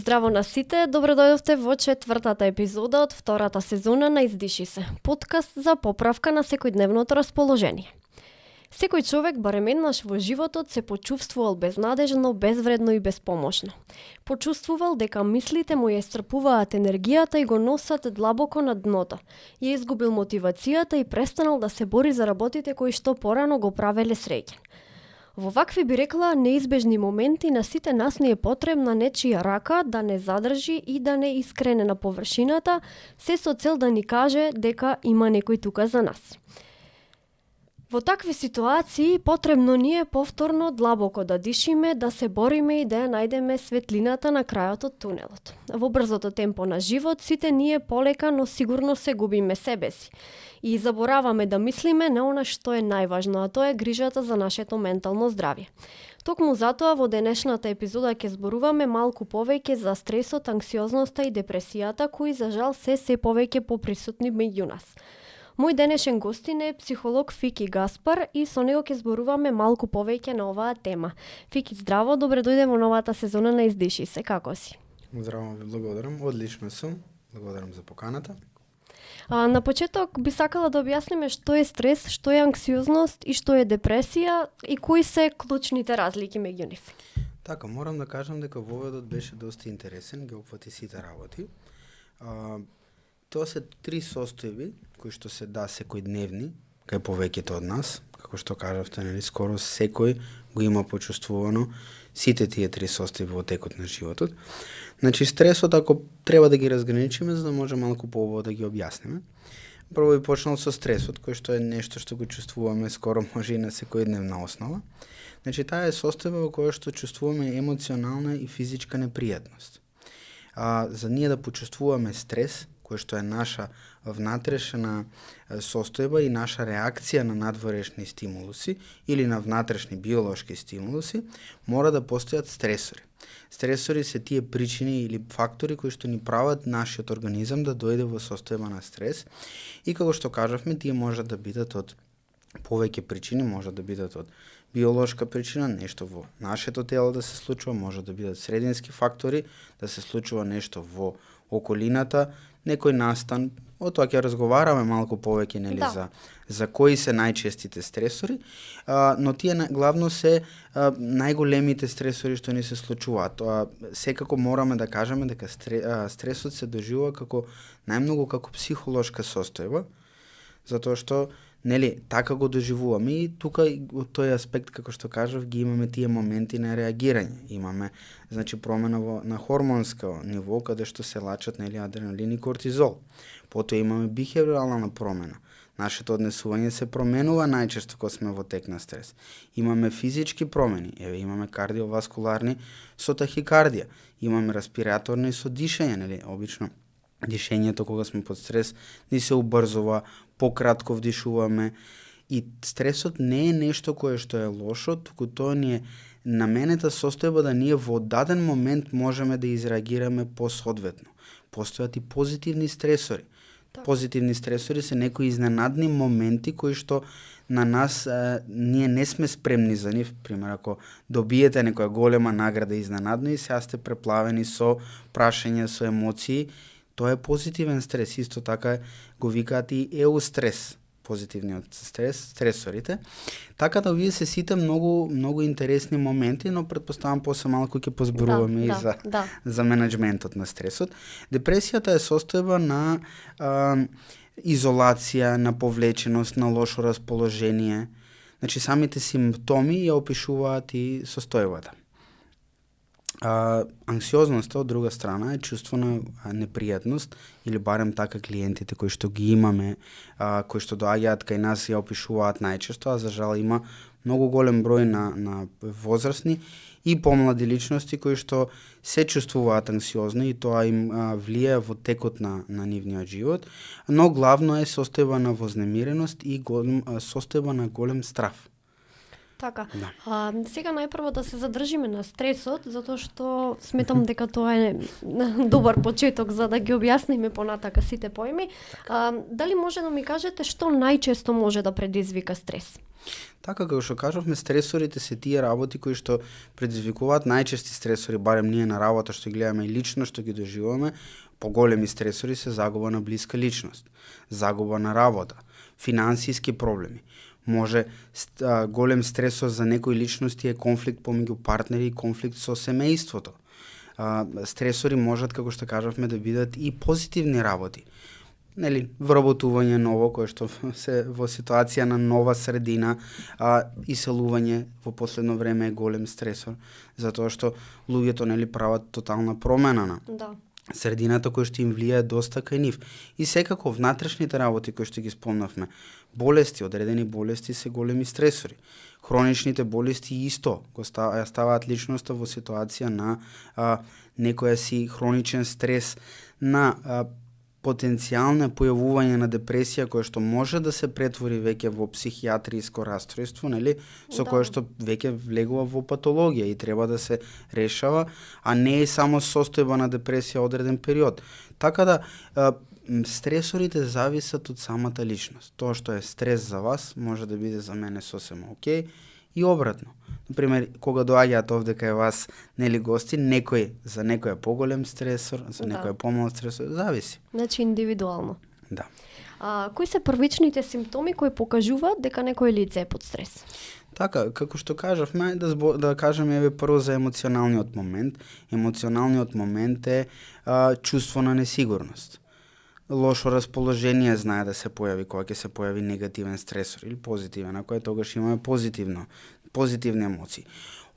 Здраво на сите, добро дојдовте во четвртата епизода од втората сезона на Издиши се, подкаст за поправка на секојдневното расположение. Секој човек барем еднаш во животот се почувствувал безнадежно, безвредно и безпомошно. Почувствувал дека мислите му ја исцрпуваат енергијата и го носат длабоко на дното. Ја изгубил мотивацијата и престанал да се бори за работите кои што порано го правеле среќен. Во вакви би рекла неизбежни моменти на сите нас ни е потребна нечија рака да не задржи и да не искрене на површината, се со цел да ни каже дека има некој тука за нас. Во такви ситуации потребно ни е повторно длабоко да дишиме, да се бориме и да ја најдеме светлината на крајот од тунелот. Во брзото темпо на живот сите ние полека, но сигурно се губиме себе си и забораваме да мислиме на она што е најважно, а тоа е грижата за нашето ментално здравје. Токму затоа во денешната епизода ќе зборуваме малку повеќе за стресот, анксиозноста и депресијата, кои за жал се повеќе поприсутни меѓу нас. Мој денешен гостин е психолог Фики Гаспар и со него ќе зборуваме малку повеќе на оваа тема. Фики, здраво, добре дојде во новата сезона на Издиши се, како си? Здраво, ви благодарам, одлично сум, благодарам за поканата. На почеток би сакала да објасниме што е стрес, што е анксиозност и што е депресија и кои се клучните разлики меѓу нив. Така, морам да кажам дека воведот беше доста интересен, ги опфати сите работи. Тоа се три состојби кои што се секојдневни кај повеќето од нас, како што кажавте, нели, скоро секој го има почувствувано сите тие три состојби во текот на животот. Значи, стресот, ако треба да ги разграничиме, за да може малку поубаво да ги објасниме. Прво би почнал со стресот, кој што е нешто што го чувствуваме скоро може и на секојдневна основа. Значи, таа е состојба во која што чувствуваме емоционална и физичка непријатност. За ние да почувствуваме стрес, кој што е наша внатрешна состојба и наша реакција на надворешни стимулуси или на внатрешни биолошки стимулуси, мора да постојат стресори. Стресори се тие причини или фактори кои што ни прават нашиот организам да дојде во состојба на стрес и како што кажавме, тие можат да бидат од повеќе причини, можат да бидат од биолошка причина, нешто во нашето тело да се случува, може да бидат средински фактори, да се случува нешто во околината, некој настан, о тоа ќе разговараме малку повеќе, нели, за кои се најчестите стресори, но тие главно се најголемите стресори што ни се случуваат. Тоа секако мораме да кажеме дека стресот се доживува како најмногу како психолошка состојба, затоа што, нели, така го доживуваме и тука од тој аспект, како што кажав, ги имаме тие моменти на реагирање. Имаме, значи, промена на хормонско ниво, каде што се лачат, нели, адреналин и кортизол. Потоа имаме бихевиорална промена. Нашето однесување се променува најчесто кога сме во тек на стрес. Имаме физички промени, имаме кардиоваскуларни со тахикардија, имаме респираторни со дишење, нели, обично дишењето кога сме под стрес ни се убрзува, пократко вдишуваме и стресот не е нешто кое што е лошо, туку тоа ни е наменета состојба да ние во даден момент можеме да изреагираме посоодветно. Постојат и позитивни стресори. Позитивни стресори се некои изненадни моменти кои што на нас ние не сме спремни за нив. Пример, ако добиете некоја голема награда изненадно и сега сте преплавени со прашања, со емоции, тоа е позитивен стрес. Исто така го викаат и еустрес, позитивниот стрес, стресорите. Така да овие се сите многу интересни моменти, но предпоставам после малку ќе позборуваме за менеджментот на стресот. Депресијата е состојба на изолација, на повлеченост, на лошо расположение. Значи, самите симптоми ја опишуваат и состојбата. Анксиозноста, од друга страна, е чувство на непријатност, или барем така клиентите кои што ги имаме, кои што доаѓаат кај нас ја опишуваат најчесто, а за жал има многу голем број на возрастни и помлади личности кои што се чувствуваат анксиозно и тоа им влијае во текот на нивниот живот, но главно е состојба на вознемиреност и состојба на голем страв. Така. Да. Сега најпрво да се задржиме на стресот, затоа што сметам дека тоа е добар почеток за да ги објасниме понатака сите поими. Дали може да ми кажете што најчесто може да предизвика стрес? Така, како што кажавме, стресорите се тие работи кои што предизвикуваат најчести стресори, барем ние на работа што ги гледаме и лично што ги доживуваме, поголеми стресори се загуба на блиска личност, загуба на работа, финансиски проблеми. Може голем стресор за некои личности е конфликт помеѓу партнери и конфликт со семејството. Стресори можат, како што кажавме, да бидат и позитивни работи. Нели, вработување ново, кое што се во ситуација на нова средина, иселување во последно време е голем стресор, затоа што луѓето нели прават тотална промена на средината која што им влијае доста кај нив. И секако внатрешните работи кои што ги спомнавме, болести, одредени болести се големи стресори. Хроничните болести исто го ставаат личноста во ситуација на некоја си хроничен стрес, на потенцијално појавување на депресија која што може да се претвори веќе во психијатриско расстройство, нели, со кое што веќе влегува во патологија и треба да се решава, а не е само состојба на депресија одреден период. Така да стресорите зависат од самата личност. Тоа што е стрес за вас може да биде за мене сосема окей и обратно. Например, кога доаѓаат овде кај вас нели гости, за некој е поголем стресор, за некој е помал стресор, зависи. Значи индивидуално. Да. Кои се првичните симптоми кои покажуваат дека некој лице е под стрес? Така, како што кажавме, да кажеме еве прво за емоционалниот момент. Емоционалниот момент е чувство на несигурност. Лошо расположение знае да се појави кога ќе се појави негативен стресор или позитивен, ако е тогаш имаме позитивни емоции.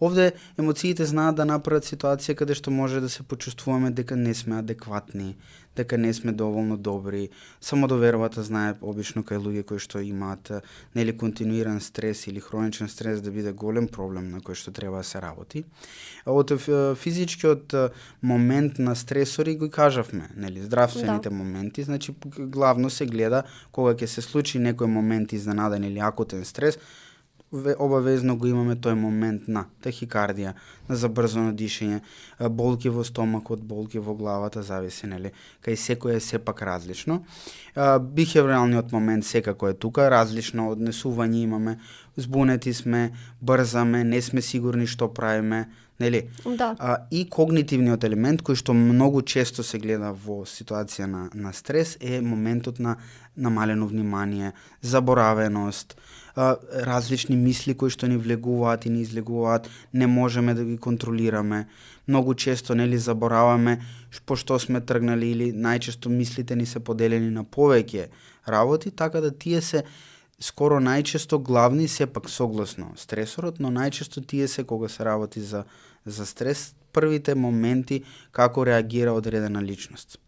Овде емоциите знаат да направат ситуација каде што може да се почувствуваме дека не сме адекватни, дека не сме доволно добри. Самодовербата знае обично кај луѓе кои што имаат нели континуиран стрес или хроничен стрес да биде голем проблем на кој што треба да се работи. Од физичкиот момент на стресори го кажавме, нели здравствените моменти, значи главно се гледа кога ќе се случи некој момент изненаден или акутен стрес, обавезно го имаме тој момент на тахикардија, на забрзано дишење, болки во стомакот, болки во главата, зависи, нели, кај секој е сепак различно. Бихевиоралниот момент секако е тука, различно однесување имаме, збунети сме, брзаме, не сме сигурни што правиме, нели? Да. И когнитивниот елемент кој што многу често се гледа во ситуација на стрес е моментот на намалено внимание, заборавеност, различни мисли кои што ни влегуваат и ни излегуваат, не можеме да ги контролираме. Многу често нели забораваме пошто сме тргнали или најчесто мислите ни се поделени на повеќе работи, така да тие се скоро најчесто главни, сепак согласно стресорот, но најчесто тие се кога се работи за стрес, првите моменти како реагира одредена личност.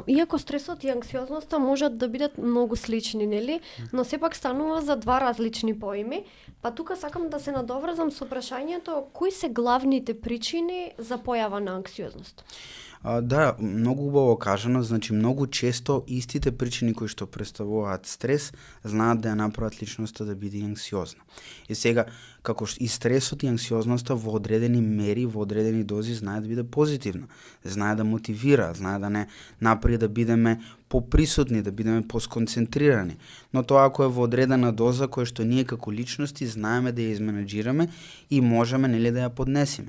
Иако стресот и анксиозноста можат да бидат многу слични, нели? Но сепак станува за два различни поими. Па тука сакам да се надоврзам со прашањето кои се главните причини за појава на анксиозност? Да, многу убаво кажано, значи многу често истите причини кои што представуваат стрес знаат да ја направат личноста да биде анксиозна. И сега, како и стресот и анксиозноста во одредени мери, во одредени дози знае да биде позитивна, знае да мотивира, знае да не направи да бидеме поприсутни, да бидеме посконцентрирани. Но тоа ако е во одредена доза која што ние како личности знаеме да ја изменеджираме и можеме нели да ја поднесеме.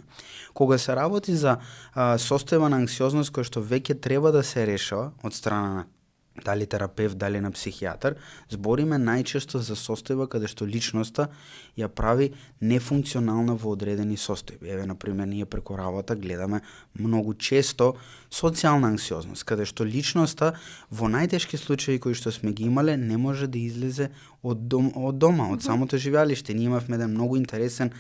Кога се работи за состојба на анксиозност која што веќе треба да се решава од страна на дали терапевт, дали на психијатар, збориме најчесто за состојба каде што личноста ја прави нефункционална во одредени состојби. Еве, например, ние преку работа гледаме многу често социјална анксиозност, каде што личноста во најтешки случаи кои што сме ги имале не може да излезе од дома, од самото живеалиште. Ние имавме еден многу интересен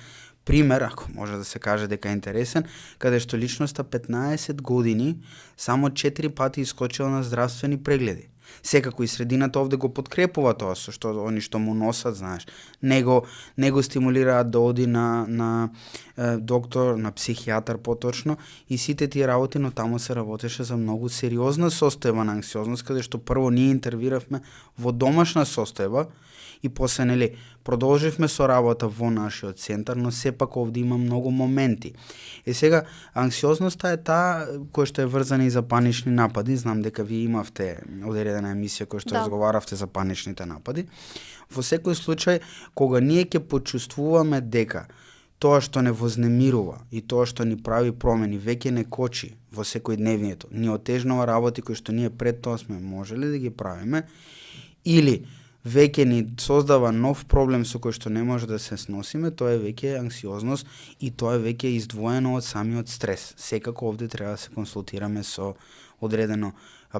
пример, ако може да се каже дека е интересен, каде што личноста 15 години само 4 пати искочила на здравствени прегледи. Секако и средината овде го подкрепува тоа со што они што му носат, знаеш. Него стимулираат да оди на доктор, на психијатар поточно и сите тие работи, но таму се работеше за многу сериозна состојба на анксиозност, каде што прво ние интервиравме во домашна состојба и после нели продолживме со работа во нашиот центар, но сепак овде има многу моменти. И сега, анксиозноста е таа која што е врзана и за панични напади. Знам дека вие имавте одредена емисија која што разговаравте за паничните напади. Во секој случај, кога ние ќе почувствуваме дека тоа што не вознемирува и тоа што ни прави промени веќе не кочи во секојдневнието, ни отежнува работи кои што ние пред тоа сме можеле да ги правиме, или веќе ни создава нов проблем со кој што не може да се сносиме, тоа е веќе анксиозност и тоа е веќе издвоено од самиот стрес. Секако овде треба да се консултираме со одредено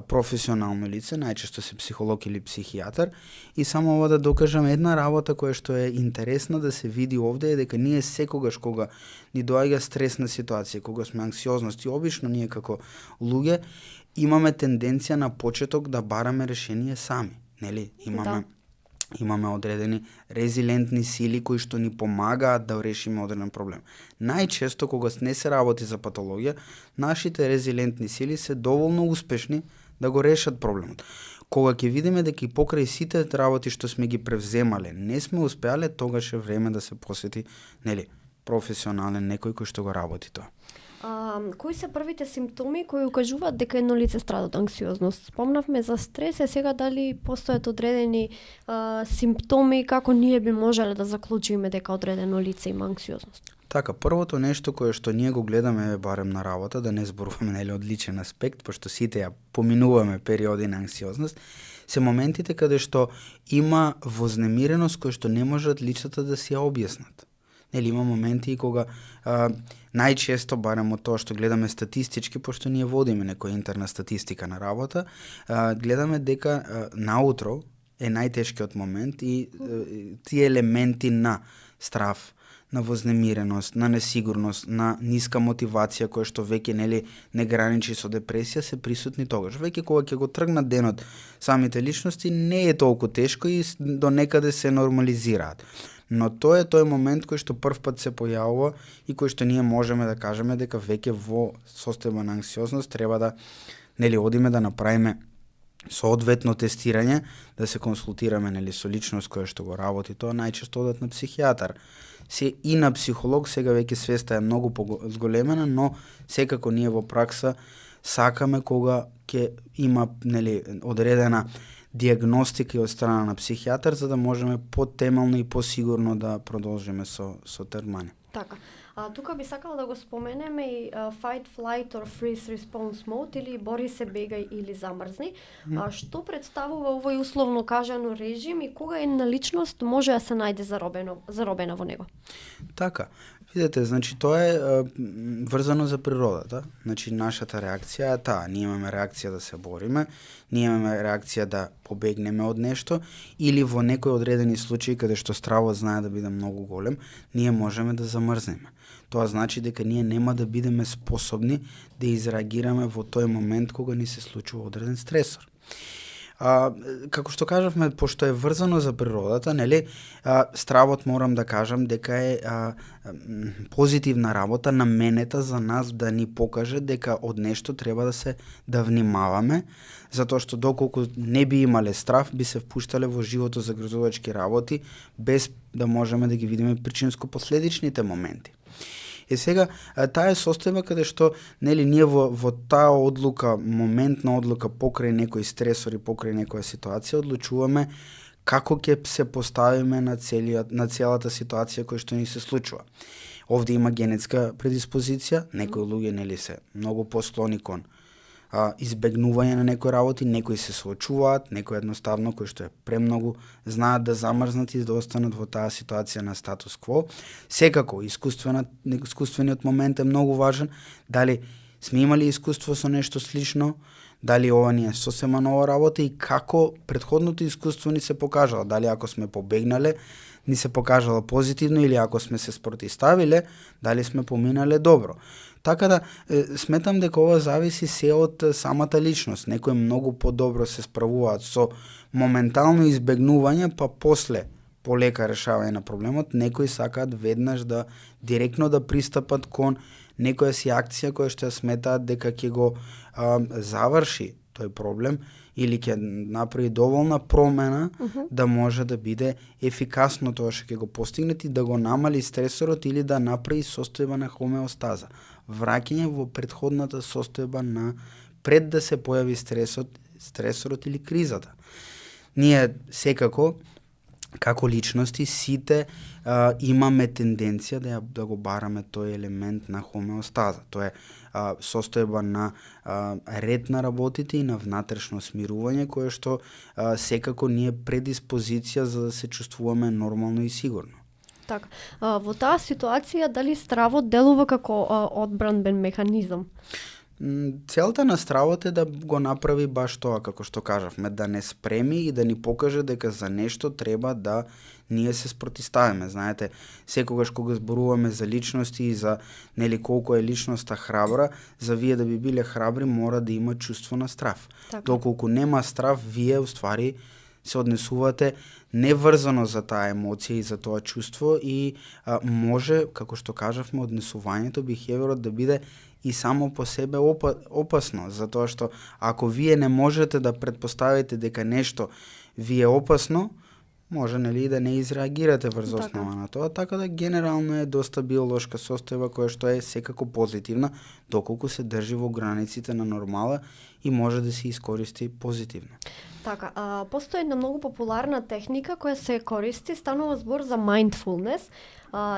професионално лице, најчесто се психолог или психијатар, и само ова да докажам една работа која што е интересна да се види овде е дека ние секогаш кога ни доаѓа стресна ситуација, кога сме анксиозности, обично ние како луѓе имаме тенденција на почеток да бараме решение сами, нели? Имаме одредени резилентни сили кои што ни помагаат да решиме одреден проблем. Најчесто кога не се работи за патологија, нашите резилентни сили се доволно успешни да го решат проблемот. Кога ќе видиме дека и покрај сите работи што сме ги превземале, не сме успеале, тогаш е време да се посети, нели, професионален некој кој што го работи тоа. Кои се првите симптоми кои укажуваат дека едно лице страда од анксиозност? Спомнавме за стрес, сега дали постојат одредени симптоми како ние би можеле да заклучиме дека одредено лице има анксиозност? Така, првото нешто кое што ние го гледаме барем на работа, да не зборуваме нели од личен аспект, пошто сите ја поминуваме периоди на анксиозност, се моментите каде што има вознемиреност која што не можат лицата да си ја објаснат. Нели има моменти кога најчесто, барем од тоа што гледаме статистички, пошто ние водиме некоја интерна статистика на работа, гледаме дека наутро е најтешкиот момент и тие елементи на страв, на вознемиреност, на несигурност, на ниска мотивација која што веќе нели не граничи со депресија се присутни тогаш. Веќе кога ќе го тргнат денот самите личности не е толку тешко и до некаде се нормализираат. Но тоа е тој момент кој што првпат се појавува и кој што ние можеме да кажеме дека веќе во состојба на анксиозност треба да нели одиме да направиме соодветно тестирање, да се консултираме нели со личност која што го работи тоа, најчесто одат на психијатар. Се и на психолог, сега веќе свеста е многу позголемена, но секако ние во пракса сакаме кога ќе има нели одредена диагностика од страна на психијатар за да можеме потемално и посигурно да продолжиме со термани. Така. Тука би сакала да го споменеме и fight, flight or freeze response mode или бори се, бегај или замрзни. Што представува овој условно кажано режим и кога една личност може да се најде заробена во него? Така. Видете, значи тоа е врзано за природата. Значи нашата реакција е таа. Ние имаме реакција да се бориме, ние имаме реакција да побегнеме од нешто или во некои одредени случаи каде што стравот знае да биде многу голем, ние можеме да замрзнеме. Тоа значи дека ние нема да бидеме способни да изреагираме во тој момент кога ни се случува одреден стресор. Како што кажавме, пошто е врзано за природата, нели, стравот морам да кажам дека е позитивна работа наменета за нас да ни покаже дека од нешто треба да внимаваме, затоа што доколку не би имале страв, би се впуштале во живото загрозувачки работи без да можеме да ги видиме причинско-последичните моменти. И сега, таа е состојба каде што нели ние во таа одлука, моментна одлука покрај некој стресор и покрај некоја ситуација одлучуваме како ќе се поставиме на целата ситуација која што ни се случува. Овде има генетска предиспозиција, некои луѓе нели се многу посклони кон избегнување на некои работи, некои се соочуваат, некои едноставно кои што е премногу знаат да замрзнат и да останат во таа ситуација на статус кво. Секако искуствениот момент е многу важен, дали сме имали искуство со нешто слично, дали ова ни е сосема нова работа и како претходното искуство ни се покажало, дали ако сме побегнале ни се покажало позитивно или ако сме се спротивставиле, дали сме поминале добро. Така да, сметам дека ова зависи се од самата личност. Некои многу подобро се справуваат со моментално избегнување, па после полека решавање на проблемот, некои сакаат веднаш да директно да пристапат кон некоја си акција која што ја сметаат дека ќе го заврши тој проблем или ќе направи доволна промена да може да биде ефикасно тоа што ќе го постигнете и да го намали стресорот или да направи состојба на хомеостаза. Враќање во претходната состојба на пред да се појави стресорот или кризата. Ние секако како личности сите имаме тенденција да го бараме тој елемент на хомеостаза. Тоа е состојба на ред на работите и на внатрешно смирување, кое што секако ни е предиспозиција за да се чувствуваме нормално и сигурно. Така, во таа ситуација дали стравот делува како одбранбен механизам? Целта на стравот е да го направи баш тоа, како што кажавме, да не спреми и да ни покаже дека за нешто треба да ние се спротиставиме. Знаете, секогаш кога зборуваме за личности и за колку е личноста храбра, за вие да би биле храбри мора да има чувство на страв. Така. Доколку нема страв, вие уствари се однесувате неврзано за таа емоција и за тоа чувство и може, како што кажавме, однесувањето, бихевиорот да биде и само по себе опасно, затоа што ако вие не можете да предпоставите дека нешто ви е опасно, може да не изреагирате врз основа на тоа, така да генерално е доста биолошка состојба која што е секако позитивна, доколку се држи во границите на нормала и може да се искористи позитивно. Така, постои една многу популарна техника која се користи, станува збор за mindfulness.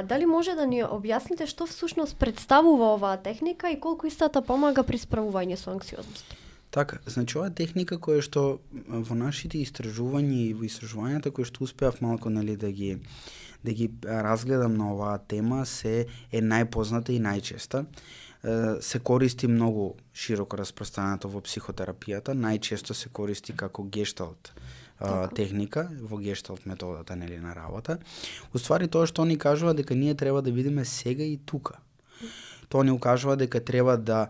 Дали може да ни објасните што всушност представува оваа техника и колку истата помага при справување со анксиозност? Така, значи оваа техника која што во нашите истражувања и во истражувањата кои што успеав малку да ги разгледам на оваа тема е најпозната и најчеста. Се користи многу широко распространето во психотерапијата, најчесто се користи како гешталт техника, во гешталт методата на работа. Уствари тоа што ни кажува дека ние треба да бидеме сега и тука. Тоа ни укажува дека треба да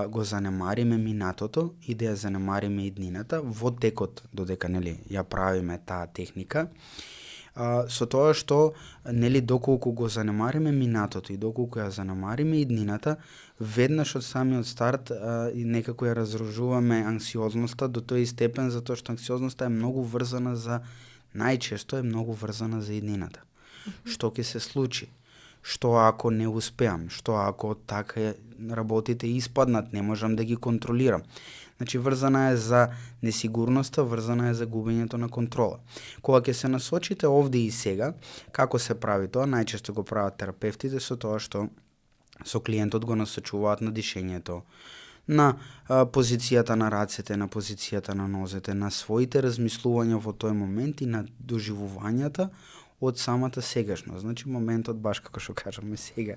го занемариме минатото и да ја занемариме иднината во текот додека ја правиме таа техника. Со тоа што доколку го занемариме минатото и доколку ја занемариме иднината, веднаш од самиот старт некако ја разрушуваме анксиозноста до тој степен, затоа што анксиозноста е многу врзана најчесто е многу врзана за иднината. Што ќе се случи? Што ако не успеам? Што ако така работите испаднат, не можам да ги контролирам? Значи, врзана е за несигурноста, врзана е за губењето на контрола. Кога ќе се насочите овде и сега, како се прави тоа? Најчесто го прават терапевтите со тоа што со клиентот го насочуваат на дишењето, на позицијата на рацете, на позицијата на нозете, на своите размислувања во тој момент и на доживувањата од самата сегашност. Значи, моментот баш како што кажаме сега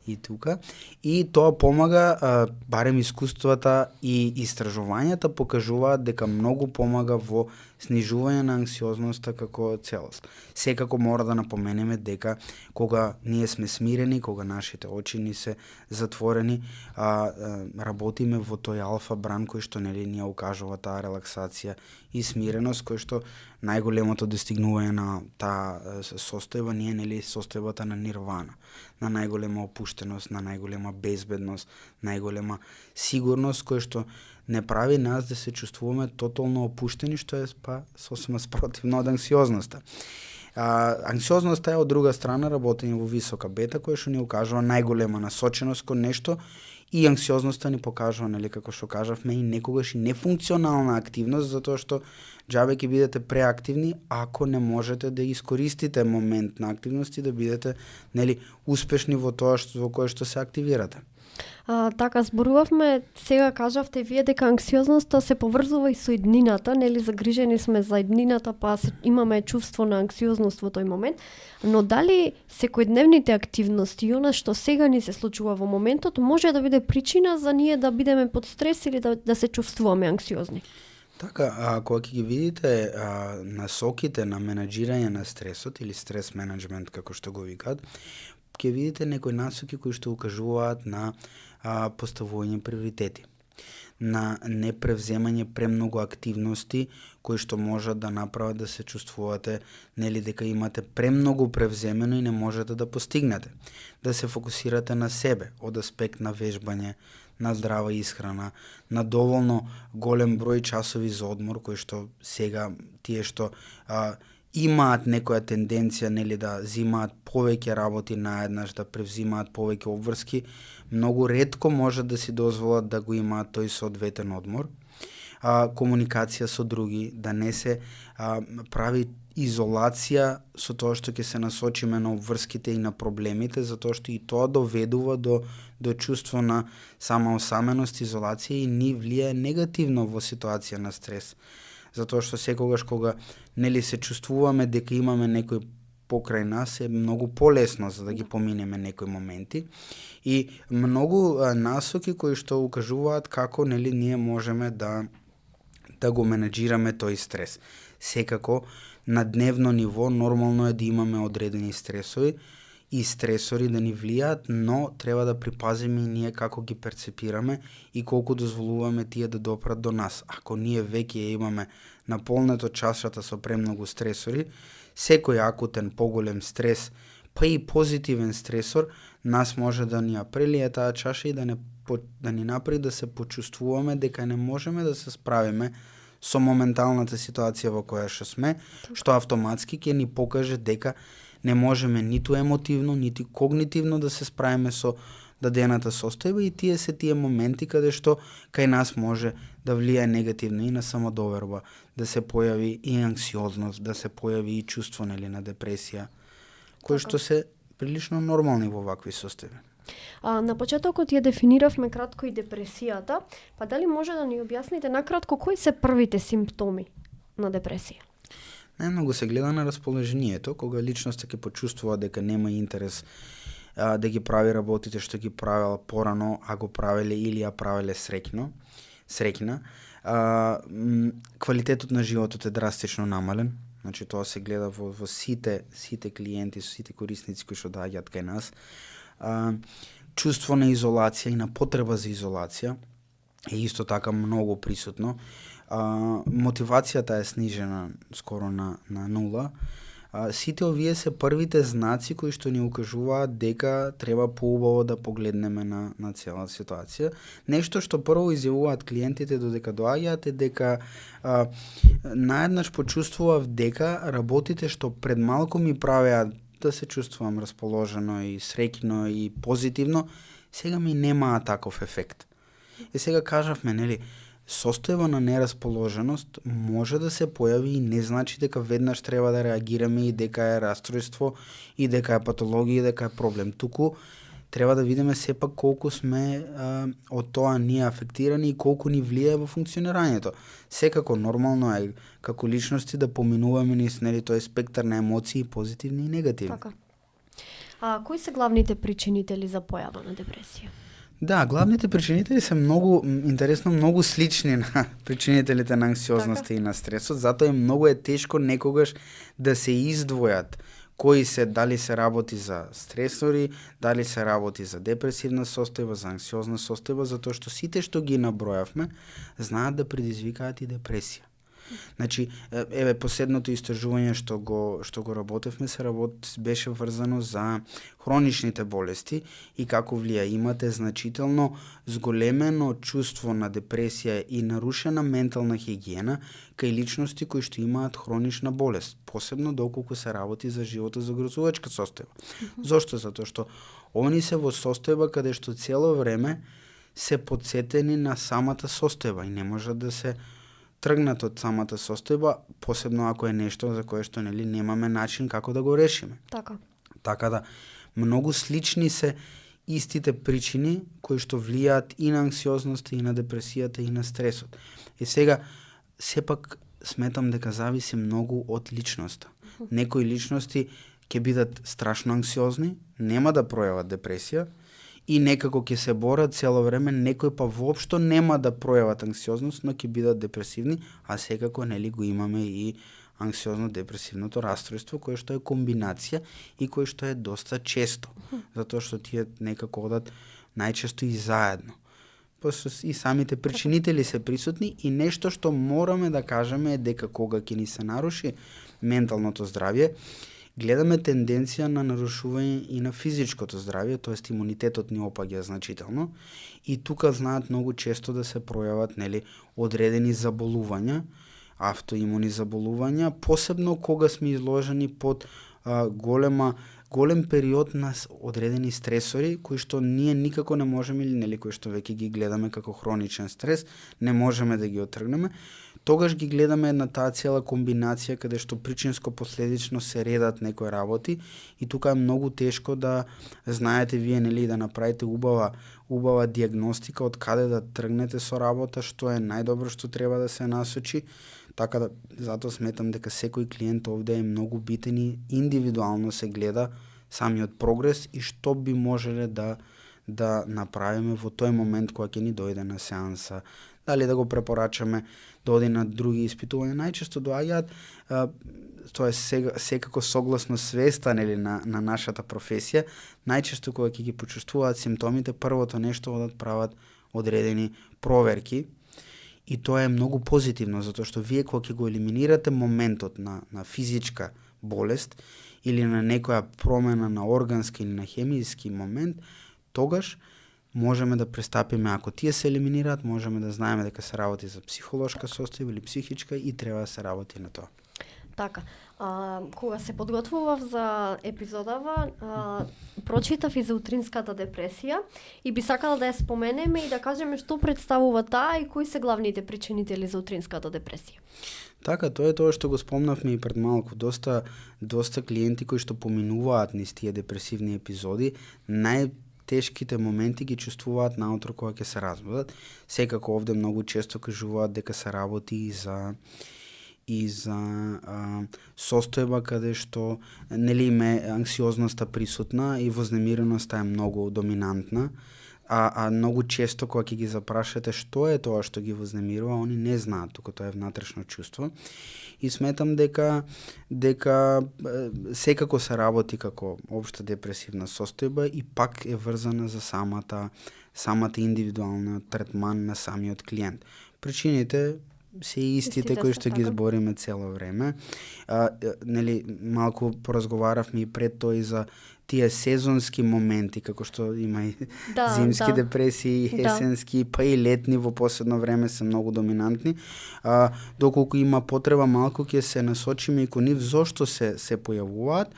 и тука. И тоа помага, барем искуствата и истражувањата покажуваат дека многу помага во снижување на анксиозноста како целост. Секако мора да напоменеме дека кога ние сме смирени, кога нашите очи ни се затворени, работиме во тој алфа бран кој што ни ја укажува таа релаксација и смиреност, кој што најголемото достигнување на таа состојба ние состојбата на нирвана, на најголема опуштеност, на најголема безбедност, најголема сигурност, кој што не прави нас да се чувствуваме тотално опуштени, што е сосема спротивно од анксиозноста. Анксиозноста е од друга страна работење во висока бета, која што ни укажува најголема насоченост кон нешто, и анксиозноста ни покажува, како што кажавме, и некогаш и нефункционална активност, затоа што џабе ќе бидете преактивни ако не можете да искористите момент на активност и да бидете успешни во тоа во кое што се активирате. Така, зборувавме, сега кажавте вие дека анксиозноста се поврзува и со иднината, загрижени сме за иднината, па имаме чувство на анксиозност во тој момент, но дали секојдневните активности и она што сега ни се случува во моментот може да биде причина за ние да бидеме под стрес или да се чувствуваме анксиозни? Така, кога ќе ги видите насоките на менаџирање на стресот или стрес менеджмент, како што го викаат, ќе видите некои насоки кои што укажуваат на поставување приоритети. на непревземање премногу активности кои што можат да направат да се чувствувате нели дека имате премногу превземено и не можете да постигнете. Да се фокусирате на себе од аспект на вежбање, на здрава исхрана, на доволно голем број часови за одмор кои што сега тие што имаат некоја тенденција нели да зимаат повеќе работи наеднаш, да превзимаат повеќе обврски, многу ретко може да си дозволат да го имаат тој соодветен одмор. Комуникација со други, да не се прави изолација со тоа што ќе се насочиме на обврските и на проблемите, затоа што и тоа доведува до чувство на самоосаменост, изолација и ни влијае негативно во ситуација на стрес. Затоа што секогаш кога нели се чувствуваме дека имаме некој покрај нас е многу полесно за да ги поминеме некои моменти и многу насоки кои што укажуваат како нели ние можеме да го менеджираме тој стрес. Секако на дневно ниво нормално е да имаме одредени стресови и стресори да ни влијаат, но треба да припазиме и ние како ги перцепираме и колку дозволуваме тие да допрат до нас. Ако ние веќе имаме наполнето чашата со премногу стресори, секој акутен поголем стрес, па и позитивен стресор, нас може да ни ја прелие таа чаша и да ни направи да се почувствуваме дека не можеме да се справиме со моменталната ситуација во која што сме, што автоматски ќе ни покаже дека не можеме ниту емотивно, ниту когнитивно да се справиме со дадената состојба и тие се тие моменти каде што кај нас може да влијае негативно и на самодоверба, да се појави и анксиозност, да се појави и чувство нели на депресија, кои што се прилично нормални во вакви состојби. На почетокот ја дефиниравме кратко и депресијата, па дали може да ни објасните накратко кои се првите симптоми на депресија? Најмногу се гледа на расположението, кога личноста ќе почувствува дека нема интерес да ги прави работите што ги правела порано, а го правеле или ја правеле среќна. Квалитетот на животот е драстично намален, значи тоа се гледа во сите клиенти, сите корисници кои што доаѓаат кај нас. Чувство на изолација и на потреба за изолација е исто така многу присутно. Мотивацијата е снижена скоро на нула. Сите овие се првите знаци кои што ни укажуваат дека треба поубаво да погледнеме на цела ситуација. Нешто што прво изјавуваат клиентите додека доаѓаат е дека наеднаш почувствував дека работите што пред малку ми правеа да се чувствувам расположено и среќно и позитивно, сега ми немаа таков ефект. И сега кажавме, нели, состојба на нерасположеност може да се појави и не значи дека веднаш треба да реагираме и дека е растројство и дека е патологија и дека е проблем. Туку треба да видиме сепак колку сме од тоа ние афектирани и колку ни влијае во функционирањето. Секако нормално е како личности да поминуваме низ тој спектар на емоции, позитивни и негативни. Така. Кои се главните причинители за појава на депресија? Да, главните причинители се многу слични на причинителите на анксиозноста и на стресот, затоа многу е тешко некогаш да се издвојат кои се, дали се работи за стресори, дали се работи за депресивна состојба, за анксиозна состојба, затоа што сите што ги набројавме знаат да предизвикаат и депресија. Значи, последното истражување што го работевме беше врзано за хроничните болести и како влија. Имате значително зголемено чувство на депресија и нарушена ментална хигиена кај личности кои што имаат хронична болест, посебно доколку се работи за животозагрозувачка состојба. Зошто? Затоа што они се во состојба каде што цело време се подсетени на самата состојба и не можат да се тргнат од самата состојба, посебно ако е нешто за кое што немаме начин како да го решиме. Така да, многу слични се истите причини кои што влијаат и на анксиозноста, и на депресијата, и на стресот. И сега, сепак сметам дека зависи многу од личноста. Некои личности ќе бидат страшно анксиозни, нема да пројават депресија, и некако ќе се борат цело време, некои па воопшто нема да пројават анксиозност, но ќе бидат депресивни, а секако го имаме и анксиозно-депресивното расстройство, кое што е комбинација и кое што е доста често, затоа што тие некако одат најчесто и заедно. и самите причинители се присутни и нешто што мораме да кажеме е дека кога ќе ни се наруши менталното здравје, гледаме тенденција на нарушување и на физичкото здравје, тоест имунитетот ни опаѓа значително и тука знаат многу често да се пројават одредени заболувања, автоимуни заболувања, посебно кога сме изложени под голем период на одредени стресори кои што ние никако не можеме или кои што веќе ги гледаме како хроничен стрес, не можеме да ги отргнеме. Тогаш ги гледаме на таа цела комбинација каде што причинско-последично се редат некои работи и тука е многу тешко да знаете вие да направите убава диагностика од каде да тргнете со работа, што е најдобро што треба да се насочи. Така да затоа сметам дека секој клиент овде е многу битен и индивидуално се гледа самиот прогрес и што би можеле да направиме во тој момент кога ќе ни дојде на сеанса. Дали да го препорачаме да оди на други испитувања, најчесто доаѓаат, тоа е секако согласно свеста на нашата професија, најчесто кога ќе ги почувствуваат симптомите, првото нешто одат прават одредени проверки и тоа е многу позитивно, затоа што вие кога ќе го елиминирате моментот на физичка болест или на некоја промена на органски или на хемиски момент, тогаш можеме да пристапиме, ако тие се елиминираат, можеме да знаеме дека се работи за психолошка состојба или психичка и треба да се работи на тоа. Така, кога се подготвував за епизодава, прочитав и за утринската депресија и би сакала да ја споменеме и да кажеме што представува таа и кои се главните причинители за утринската депресија. Така, тоа е тоа што го спомнавме и пред малку. Доста клиенти кои што поминуваат низ тие депресивни епизоди, тешките моменти ги чувствуваат наутро кога ќе се разбудат. Секако овде многу често кажуваат дека се работи и за состојба каде што има анксиозноста присутна и вознемиреноста е многу доминантна. А многу често кога ќе ги запрашате што е тоа што ги вознемирува, они не знаат, туку тоа е внатрешно чувство. И сметам дека секако се работи како општа депресивна состојба и пак е врзана за самата индивидуална третман на самиот клиент. Причините се истите кои што ги збориме цело време. Малку поразговаравме и пред тоа и за тие сезонски моменти, како што има и зимски депресии, есенски, па и летни во последно време се многу доминантни. Доколку има потреба малку ќе се насочиме и кон нив зошто се појавуваат.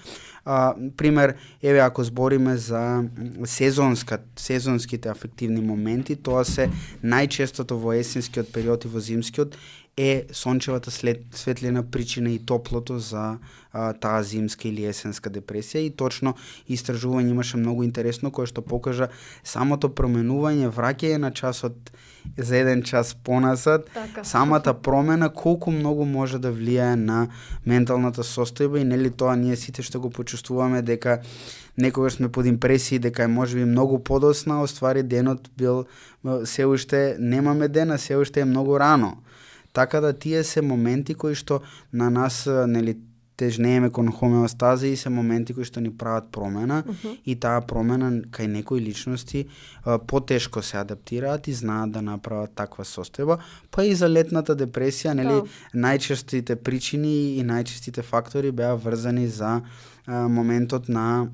Пример, еве ако збориме за сезонските афективни моменти, тоа се најчестото во есенскиот период и во зимскиот е сончевата светлина причина и топлото за таа зимска или есенска депресија и точно истражување имаше многу интересно кое што покажа самото променување, враќање на часот за еден час поназад, самата промена колку многу може да влијае на менталната состојба и тоа ние сите што го почувствуваме дека некогаш сме под импресии дека е можеби многу подосна, оствари денот бил се уште немаме дена, се уште е многу рано. Така да тие се моменти кои што на нас тежнееме кон хомеостаза и се моменти кои што ни прават промена и таа промена кај некои личности потешко се адаптираат и знаат да направат таква состојба. Па и за летната депресија, најчестите причини и најчестите фактори беа врзани за моментот на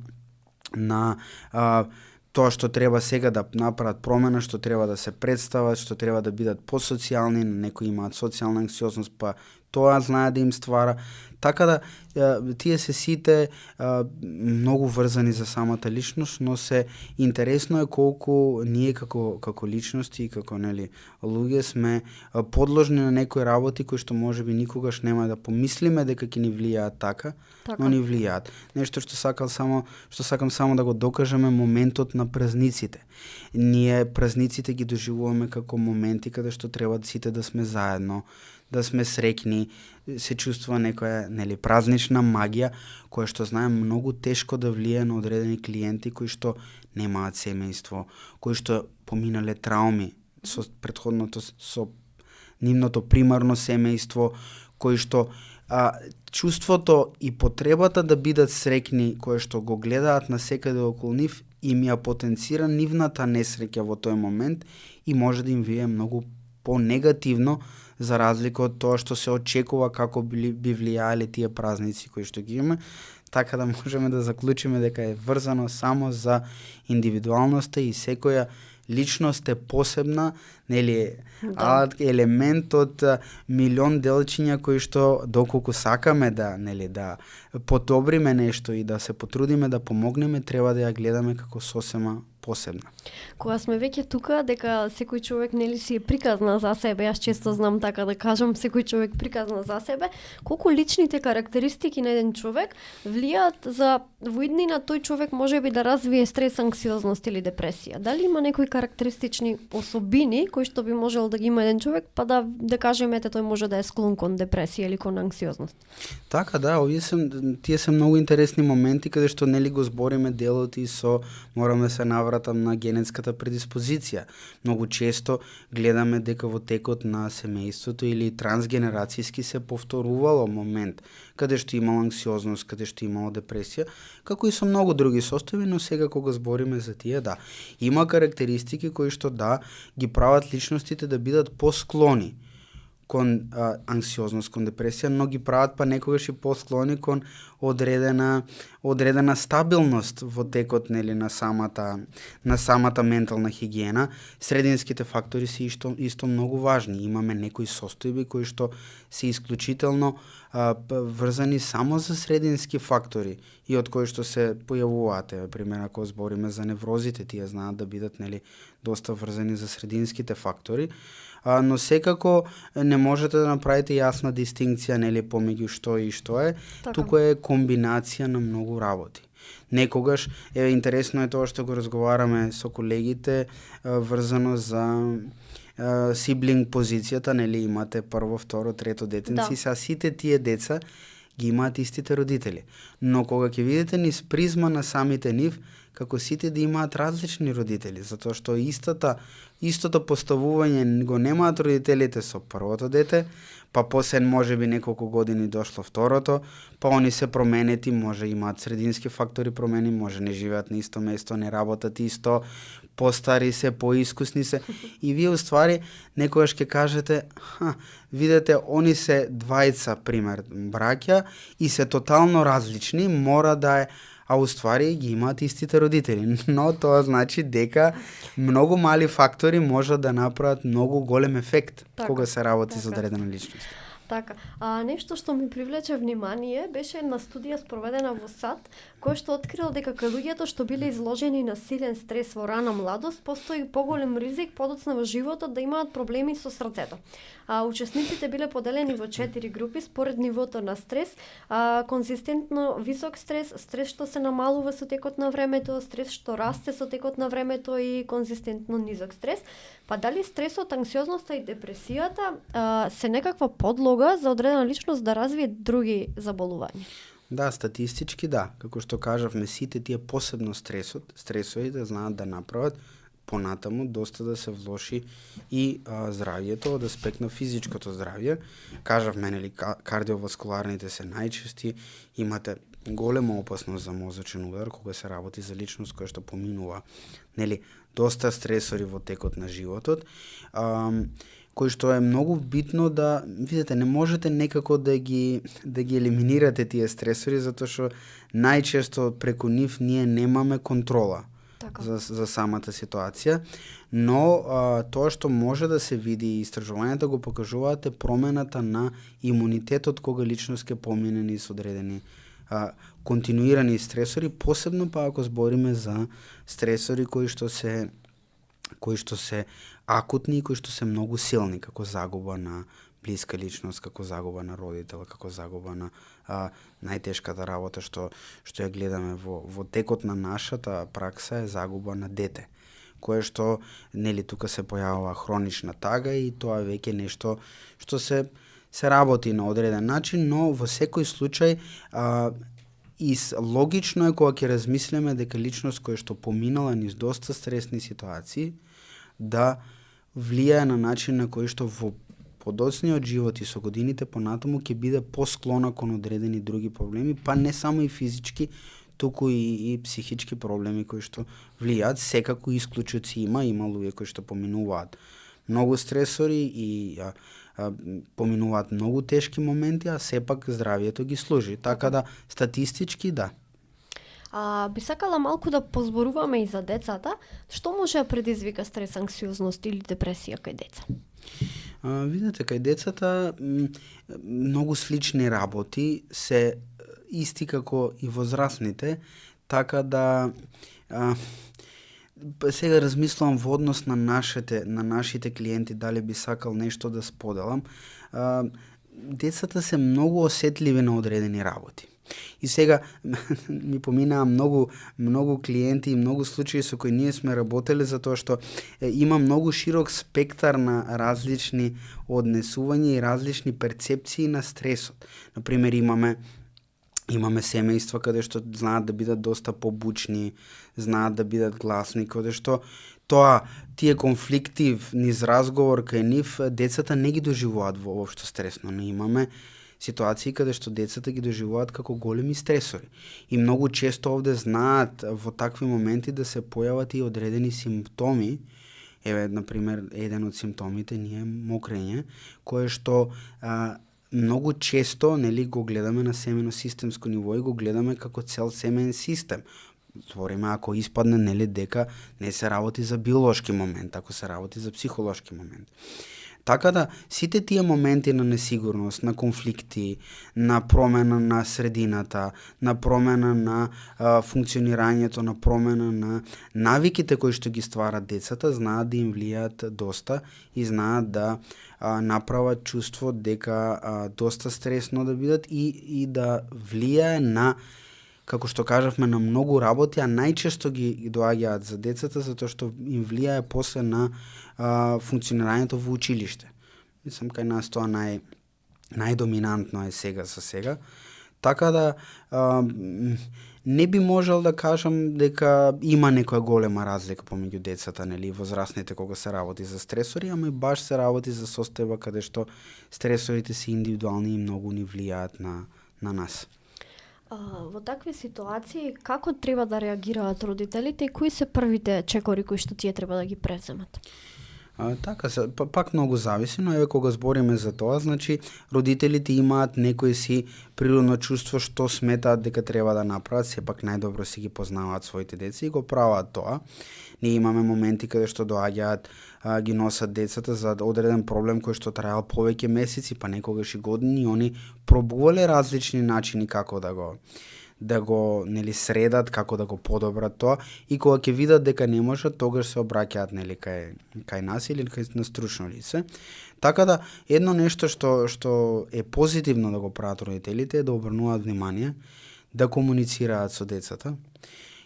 тоа што треба сега да направат промена, што треба да се представат, што треба да бидат посоцијални, некои имаат социјална анксиозност, па тоа знае да им ствара. Така да тие се сите многу врзани за самата личност, но се интересно е колку ние како личности и како луѓе сме подложни на некои работи кои што можеби никогаш нема да помислиме дека ќе ни влијаат така, но ни влијаат. Нешто што сакам само да го докажеме моментот на празниците. Ние празниците ги доживуваме како моменти каде што треба сите да сме заедно, да сме среќни, се чувствува некоја празнична магија, која што знаем многу тешко да влијае на одредени клиенти кои што немаат семејство, кои што поминале трауми со предходното, со нивното примарно семејство, кои што чувството и потребата да бидат среќни кое што го гледаат насекаде околу нив им ја потенцира нивната несреќа во тој момент и може да им вие многу по-негативно за разлика од тоа што се очекува како би влијаеле тие празници кои што ги имаме, така да можеме да заклучиме дека е врзано само за индивидуалноста и секоја личност е посебна, нели, елемент од милион делчиња кои што доколку сакаме да, нели, да подобриме нешто и да се потрудиме да помогнеме, треба да ја гледаме како сосема посебна. Кога сме веќе тука, дека секој човек нели си е приказна за себе, јас често знам така да кажам, секој човек приказна за себе, колку личните карактеристики на еден човек влијаат за во иднина тој човек можеби да развие стрес, анксиозност или депресија. Дали има некои карактеристични особини кои што би можел да ги има еден човек, па да кажеме ете тој може да е склон кон депресија или кон анксиозност? Така да, тие се многу интересни моменти каде што нели го збориме делот и со мораме се навратам на генетската предиспозиција. Многу често гледаме дека во текот на семејството или трансгенерацијски се повторувало момент каде што имало анксиозност, каде што имало депресија, како и со многу други состојби, но сега кога збориме за тие, да, има карактеристики кои што да ги прават личностите да бидат посклони кон анксиозност, кон депресија, но ги прават па некогаш и посклони кон одредена стабилност во текот нели на самата ментална хигиена. Срединските фактори се исто многу важни. Имаме некои состојби кои што се исклучително врзани само за средински фактори и од кои што се појавуваат. Пример, ако збориме за неврозите, тие знаат да бидат нели доста врзани за срединските фактори. Но секако не можете да направите јасна дистинкција нели помеѓу што и што е. Така. Туку е комбинација на многу работи. Некогаш интересно е тоа што го разговараме со колегите врзано за сиблинг позицијата, нели имате прво, второ, трето детенци, да. Сите тие деца ги имаат истите родители. Но кога ќе видите низ призма на самите нив, како сите да имаат различни родители, затоа што истото поставување го немаат родителите со првото дете, па после можеби неколку години дошло второто, па они се променети, може имаат средински фактори промени, може не живеат на исто место, не работат исто, постари се, поискусни се и вие уствари некогаш ќе кажете, видете, они се двајца, пример, браќа и се тотално различни, мора да е, а уствари ги имаат истите родители. Но тоа значи дека многу мали фактори можат да направат многу голем ефект кога се работи со одредена личност. Така. Нешто што ми привлече внимание беше една студија спроведена во САД, која што открила дека кај луѓето што биле изложени на силен стрес во рана младост, постои поголем ризик подоцна во животот да имаат проблеми со срцето. Учесниците биле поделени во 4 групи според нивото на стрес, конзистентно висок стрес, стрес што се намалува со текот на времето, стрес што расте со текот на времето и конзистентно низок стрес. Па дали стресот, анксиозноста и депресијата се некаква подлога за одредена личност да развие други заболувања? Да, статистички да. Како што кажавме, сите тие посебно стресови да знаат да направат понатаму доста да се влоши и здравјето од аспект на физичкото здравје. Кажавме, нели, кардиоваскуларните се најчести, имате голема опасност за мозочен удар кога се работи за личност која што поминува, нели, доста стресори во текот на животот, кој што е многу битно да видите, не можете некако да ги елиминирате тие стресори затоа што најчесто преку нив ние немаме контрола. Така. За самата ситуација, но тоа што може да се види и истражувањата го покажуваат е промената на имунитетот кога личност ќе помине низ одредени континуирани стресори, посебно па ако збориме за стресори кои што се акутни и кои што се многу силни, како загуба на блиска личност, како загуба на родител, како загуба на најтешката работа што ја гледаме во текот на нашата пракса е загуба на дете, кое што нели тука се појавува хронична тага и тоа веќе нешто што се работи на одреден начин, но во секој случај и логично е кога ќе размислиме дека личност која што поминала низ доста стресни ситуации да влијае на начин на кој што во подоцниот живот и со годините понатаму ќе биде посклона кон одредени други проблеми, па не само и физички, туку и психички проблеми кои што влијаат. Секако исклучоци има луѓе кои што поминуваат многу стресори и поминуваат многу тешки моменти, а сепак здравието ги служи. Така да, статистички да. Би сакала малку да позборуваме и за децата. Што може да предизвика стрес, анксиозност или депресија кај деца? Видете, кај децата многу слични работи се исти како и возрастните, така да сега размислувам во однос на нашите клиенти, дали би сакал нешто да споделам. Децата се многу осетливи на одредени работи. И сега ми поминаа многу клиенти и многу случаи со кои ние сме работеле, затоа што има многу широк спектар на различни однесувања и различни перцепции на стресот. Например, имаме семејства каде што знаат да бидат доста побучни, знаат да бидат гласни, каде што тие конфликти низ разговор кај нив децата не ги доживуваат воопшто стресно, но имаме ситуации каде што децата ги доживуваат како големи стресори. И многу често овде знаат во такви моменти да се појават и одредени симптоми. Еве, например, еден од симптомите ни е мокрење, кое што многу често го гледаме на семено-системско ниво и го гледаме како цел семен систем. Збориме ако испадне дека не се работи за биолошки момент, ако се работи за психолошки момент. Така да, сите тие моменти на несигурност, на конфликти, на промена на средината, на промена на функционирањето, на промена на навиките кои што ги стварат децата, знаат да им влијаат доста и знаат да направат чувство дека доста стресно да бидат и да влијае на, како што кажавме, на многу работи, а најчесто ги доаѓаат за децата затоа што им влијае после на функционирањето во училиште. Мислам, кај нас тоа најдоминантно е сега за сега. Така да не би можел да кажам дека има некоја голема разлика помеѓу децата, и возрастните кога се работи за стресори, ама и баш се работи за состојба каде што стресорите се индивидуални и многу ни влијаат на нас. Во такви ситуации, како треба да реагираат родителите и кои се првите чекори кои што тие треба да ги преземат? Така, пак многу зависи, но еве кога збориме за тоа, значи родителите имаат некој си природно чувство што сметаат дека треба да направат, сепак најдобро си ги познаваат своите деца и го прават тоа. Ние имаме моменти каде што доаѓаат, ги носат децата за одреден проблем кој што траел повеќе месеци, па некогаш и години, и они пробувале различни начини како да го средат, како да го подобрат тоа, и кога ќе видат дека не можат, тогаш се обраќаат кај нас или кај на стручно лице. Така да, едно нешто што е позитивно да го прават родителите е да обрнуваат внимание, да комуницираат со децата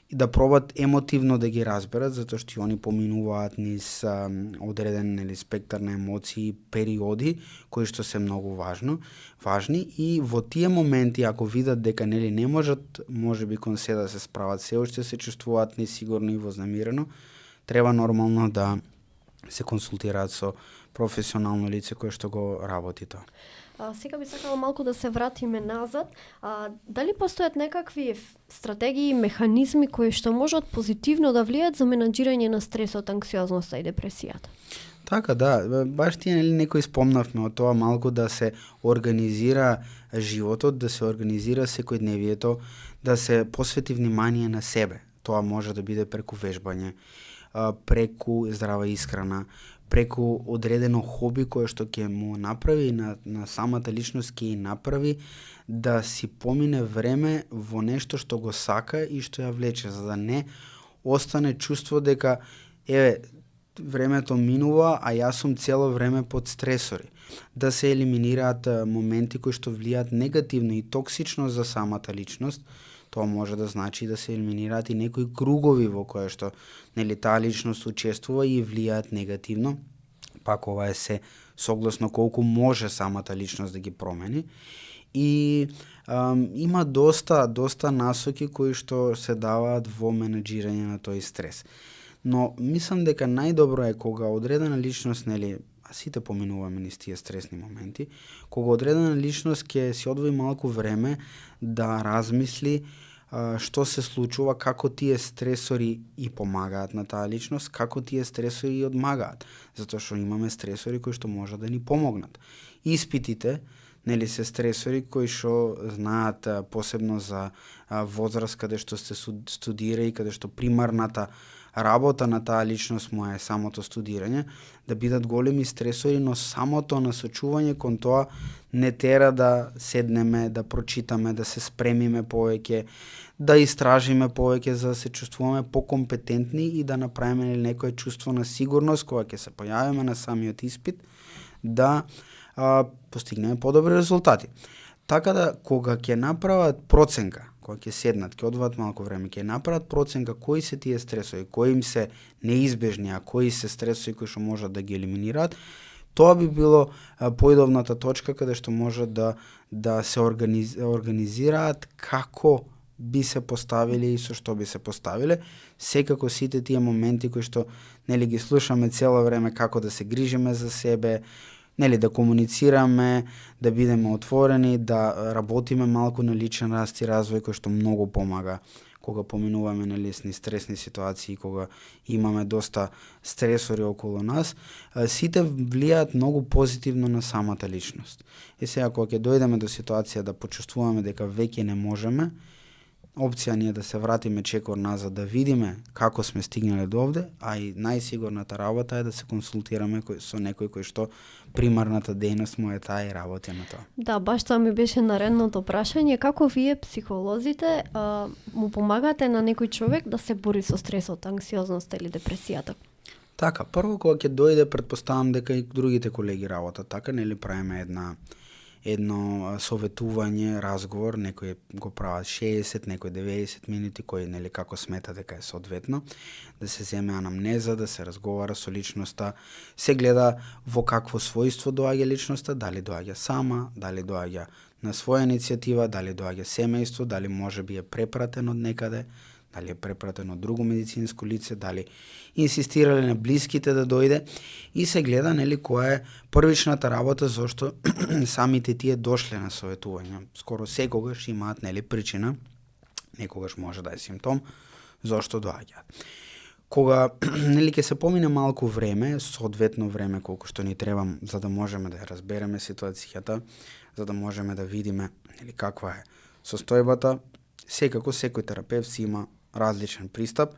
и да пробат емотивно да ги разберат, затоа што они поминуваат низ одреден спектар на емоции, периоди кои што се многу важни, и во тие моменти ако видат дека не можат, можеби кон се да се справат, се уште се чувствуваат несигурно и вознемирено, треба нормално да се консултираат со професионално лице кое што го работи тоа. Сега би сакала малку да се вратиме назад. Дали постојат некакви стратегии и механизми кои што можат позитивно да влијаат за менаџирање на стресот, анксиозноста и депресијата? Така, да, баш тие некој спомнавме од тоа малку да се организира животот, да се организира секојдневието, да се посвети внимание на себе. Тоа може да биде преку вежбање, преку здрава исхрана, преку одредено хоби кое што ќе му направи на самата личност, ќе направи да си помине време во нешто што го сака и што ја влече, за да не остане чувство дека времето минува, а јас сум цело време под стресори. Да се елиминираат моменти кои што влијаат негативно и токсично за самата личност. Тоа може да значи да се елиминираат и некои кругови во кои што таа личност учествува и влијаат негативно. Пак ова е се согласно колку може самата личност да ги промени. И има доста насоки кои што се даваат во менаџирање на тој стрес. Но мислам дека најдобро е кога одредена личност а сите поминуваме низ тие стресни моменти, кога одредена личност ќе си одвои малку време да размисли што се случува, како тие стресори и помагаат на таа личност, како тие стресори и одмагаат, затоа што имаме стресори кои што можат да ни помогнат. Испитите, нели, се стресори кои што знаат посебно за возраст каде што се студира и каде што примарната работа на таа личност му е самото студирање, да бидат големи стресори, но самото насочување кон тоа не тера да седнеме, да прочитаме, да се спремиме повеќе, да истражиме повеќе за да се чувствуваме покомпетентни и да направиме некое чувство на сигурност кога ќе се појавиме на самиот испит, да постигнеме подобри резултати. Така да, кога ќе направат проценка, кога ќе седнат, ќе одвоат малку време, ќе направат проценка кои се тие стресови, кои им се неизбежни, а кои се стресови кои што можат да ги елиминираат, тоа би било поидовната точка каде што можат да се организираат како би се поставиле и со што би се поставиле. Секако сите тие моменти кои што нели ги слушаме цело време како да се грижиме за себе, нели да комуницираме, да бидеме отворени, да работиме малку на личен раст и развој кој што многу помага кога поминуваме на лесни стресни ситуации, кога имаме доста стресори околу нас, сите влијаат многу позитивно на самата личност. И сега кога ќе дојдеме до ситуација да почувствуваме дека веќе не можеме, опција ни е да се вратиме чекор назад, да видиме како сме стигнале до овде, а и најсигурната работа е да се консултираме со некој кој што примарната дејност му е таа и работи на тоа. Да, баш тоа ми беше наредното прашање. Како вие, психолозите, му помагате на некој човек да се бори со стресот, анксиозноста или депресијата? Така, прво кога ќе дојде, претпоставам дека и другите колеги работат така, нели правиме едно советување, разговор, некој го прават 60, некој 90 минути, кој нели како смета дека е соодветно, да се земе анамнеза, да се разговара со личноста, се гледа во какво својство доаѓа личноста, дали доаѓа сама, дали доаѓа на своја иницијатива, дали доаѓа семејство, дали можеби е препратен од некаде, дали е препратен од друго медицинско лице, дали инсистирале на блиските да дојде, и се гледа нели која е првичната работа зашто самите тие дошле на советување. Скоро секогаш имаат нели причина, некогаш може да е симптом зашто доаѓаат. Кога нели ќе се помине малку време, соодветно време колку што ни треба за да можеме да ја разбереме ситуацијата, за да можеме да видиме нели каква е состојбата, секако секој терапевт си има различен пристап.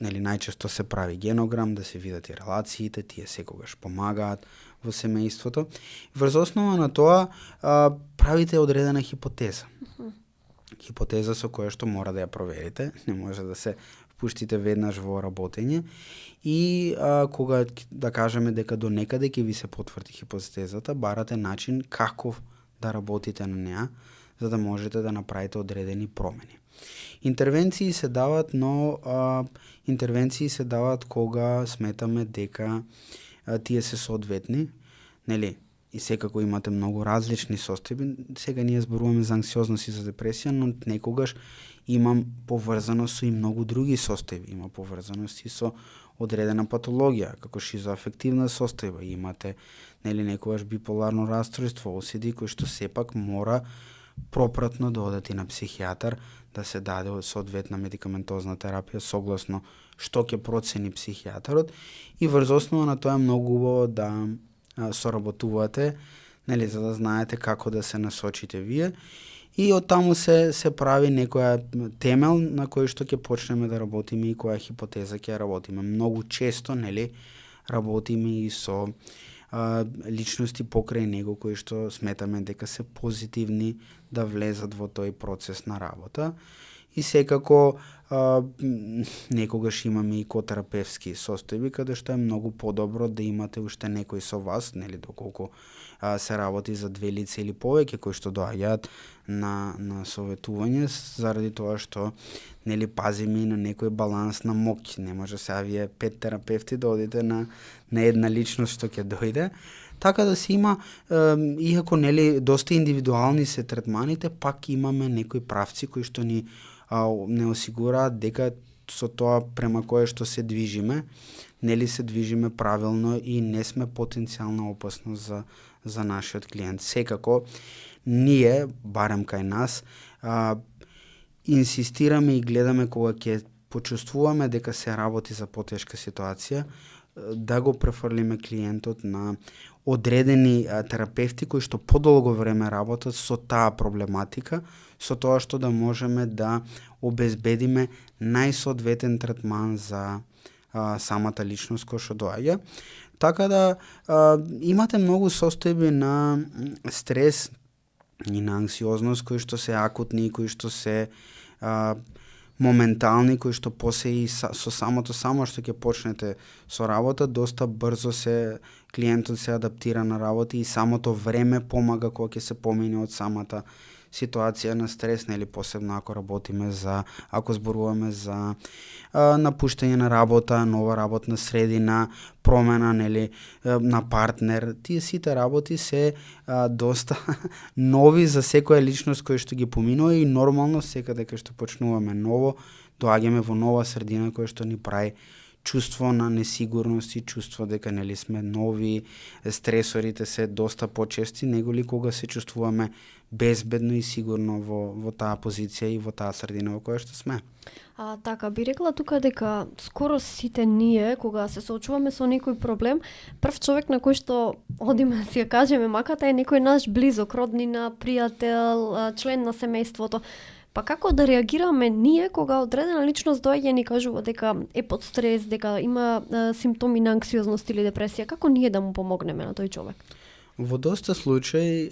Нели најчесто се прави генограм да се видат и релациите, тие секогаш помагаат во семејството. Врз основа на тоа правите одредена хипотеза. Хипотеза со која што мора да ја проверите, не може да се впуштите веднаш во работење и кога да кажеме дека до некаде ќе ви се потврди хипотезата, барате начин како да работите на неа, за да можете да направите одредени промени. Интервенции се дават, но интервенции се дават кога сметаме дека тие се соодветни, нели? И секако имате многу различни состојби. Сега ние зборуваме за анксиозност и за депресија, но некогаш имам поврзаност со и многу други состојби. Има поврзаност и со одредена патологија, како шизоафективна состојба. Имате нели некогаш биполарно расстройство, OCD, кој што сепак мора пропратно да одете на психијатар, да се даде соодветна медикаментозна терапија согласно што ќе процени психијатарот, и врз основа на тоа е многу убаво да соработувате, нели, за да знаете како да се насочите вие, и од таму се прави некоја темел на кој што ќе почнеме да работиме и која хипотеза ќе работиме. Многу често, нели, работиме и со личности покрај него кои што сметаме дека се позитивни да влезат во тој процес на работа. И секако некогаш имаме и котерапевски состојби каде што е многу подобро да имате уште некој со вас, нели, доколку се работи за две лица или повеќе кои што доаѓаат на советување, заради тоа што нели пазиме и на некој баланс на моќ. Не може сега вие 5 терапевти да одите на една личност што ќе дојде. Така да се има, иако нели доста индивидуални се третманите, пак имаме некои правци кои што ни не осигураат дека со тоа према кое што се движиме, нели се движиме правилно и не сме потенцијална опасност за нашиот клиент. Секако, ние, барем кај нас, инсистираме и гледаме кога ќе почувствуваме дека се работи за потешка ситуација, да го префрлиме клиентот на одредени терапевти кои што подолго време работат со таа проблематика, со тоа што да можеме да обезбедиме најсоодветен третман за самата личност која што доаѓа. Така да имате многу состојби на стрес и на анксиозност кои што се акутни, кои што се моментални, кои што после и со само што ќе почнете со работа, доста брзо клиентот се адаптира на работа и самото време помага кога ќе се помине од самата ситуација на стрес, нели посебно ако зборуваме за напуштање на работа, нова работна средина, промена нели на партнер. Тие сите работи се доста нови за секоја личност која што ги поминува и нормално секаде кај што почнуваме ново, доаѓаме во нова средина која што ни прави чувство на несигурност и чувство дека нели сме нови, стресорите се доста почести неголи кога се чувствуваме безбедно и сигурно во таа позиција и во таа средина во која што сме. Така, би рекла тука дека скоро сите ние, кога се соочуваме со некој проблем, прв човек на кој што одиме да си ја кажеме маката е некој наш близок, роднина, пријател, член на семејството. Па како да реагираме ние кога одредена личност доаѓа и ни кажува дека е под стрес, дека има симптоми на анксиозност или депресија, како ние да му помогнеме на тој човек? Во доста случаи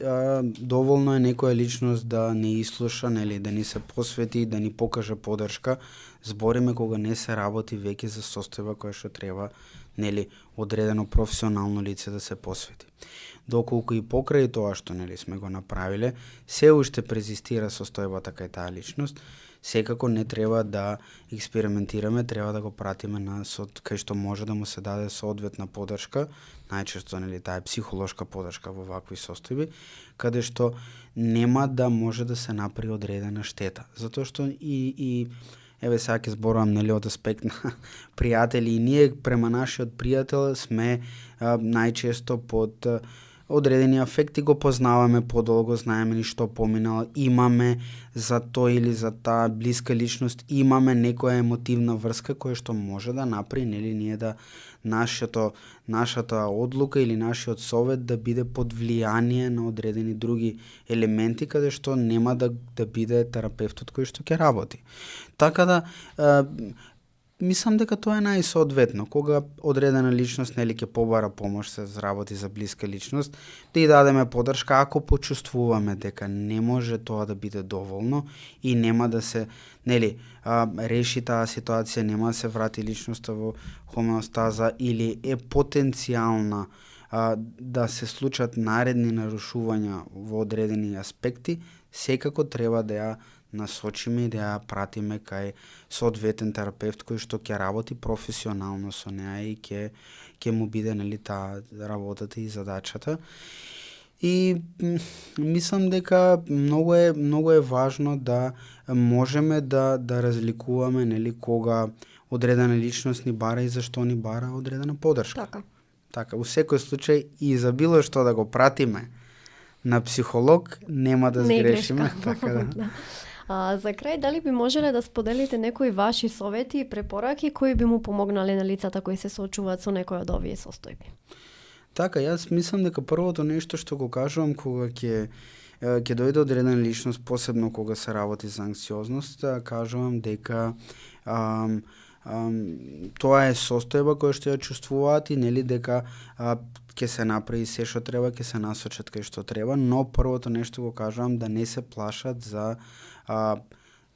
доволно е некоја личност да не изслуша, нели, да ни се посвети, да ни покаже поддршка. Збориме кога не се работи веќе за состојба која што треба, нели, одредено професионално лице да се посвети. Доколку и покрај тоа што нели сме го направиле, се уште презистира состојбата кај таа личност, секако не треба да експериментираме, треба да го пратиме кај што може да му се даде соодветна поддршка, најчесто нели таа е психолошка поддршка во вакви состојби, каде што нема да може да се направи одредена штета. Затоа што и еве сега ќе зборувам нели од аспект на пријатели и ние према нашиот пријател сме најчесто под одредени афекти, го познаваме подолго, знаеме ни што поминало, имаме за тој или за таа блиска личност, имаме некоја емотивна врска која што може да направи нели ние да нашата одлука или нашиот совет да биде под влијание на одредени други елементи каде што нема да биде терапевтот кој што ќе работи. Така да мислам дека тоа е најсоодветно, кога одредена личност нели ќе побара помош се работи за блиска личност, да ја дадеме поддршка ако почувствуваме дека не може тоа да биде доволно и нема да се нели реши таа ситуација, нема да се врати личноста во хомеостаза или е потенцијална да се случат наредни нарушувања во одредени аспекти, секако треба да ја насочиме и да ја пратиме кај соодветен терапевт кој што ќе работи професионално со неа и ќе му биде нели таа работата и задачата. И мислам дека многу е важно да можеме да разликуваме нели кога одредена личност ни бара и зашто ни бара одредена поддршка. Така, во секој случај и за било што да го пратиме на психолог нема да сгрешиме, така да. За крај, дали би можеле да споделите некои ваши совети и препораки кои би му помогнале на лицата кои се соочуваат со некој од овие состојби? Така, јас мислам дека првото нешто што го кажувам кога ќе дојде одредена личност, посебно кога се работи за анксиозност, кажувам дека тоа е состојба која што ја чувствуваат и нели дека ќе се направи се што треба, ќе се насочат кај што треба, но првото нешто го кажувам да не се плашат за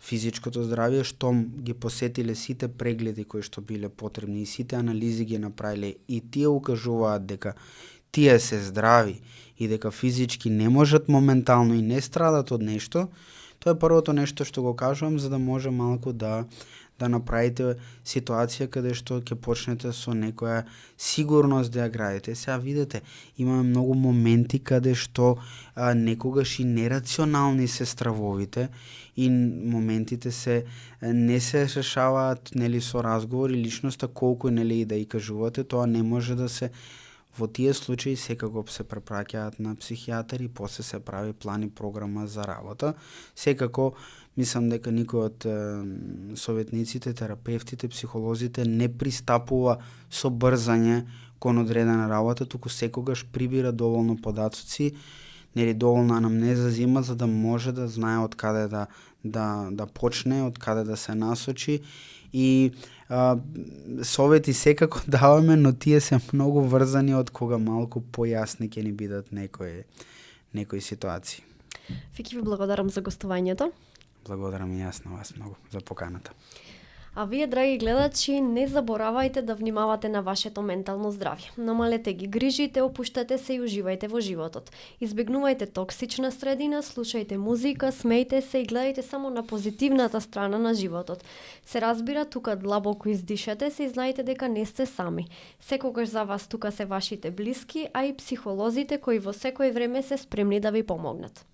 физичкото здравје, штом ги посетиле сите прегледи кои што биле потребни и сите анализи ги направиле и тие укажуваат дека тие се здрави и дека физички не можат моментално и не страдат од нешто, тоа е првото нешто што го кажувам за да може малку да да направите ситуација каде што ќе почнете со некоја сигурност да ја градите. Сега видете, имаме многу моменти каде што некогаш и нерационални се стравовите и моментите не се решаваат нели со разговори, личноста колку нели и да и кажувате, тоа не може да се. Во тие случаи секако се препраќаат на психијатар и после се прави план и програма за работа. Секако мислам дека никој од советниците, терапевтите, психолозите не пристапува со брзање кон одредена работа, туку секогаш прибира доволно податоци, нели доволна анамнеза зима за да може да знае од каде да почне, од каде да се насочи и совети секако даваме, но тие се многу врзани од кога малку појасни ќе ни бидат некои ситуации. Фики, ви благодарам за гостувањето. Благодарам и јас на вас многу за поканата. А вие, драги гледачи, не заборавајте да внимавате на вашето ментално здравје. Намалете ги грижите, опуштете се и уживајте во животот. Избегнувајте токсична средина, слушајте музика, смејте се и гледајте само на позитивната страна на животот. Се разбира, тука длабоко издишете се и знаете дека не сте сами. Секогаш за вас тука се вашите блиски, а и психолозите кои во секој време се спремни да ви помогнат.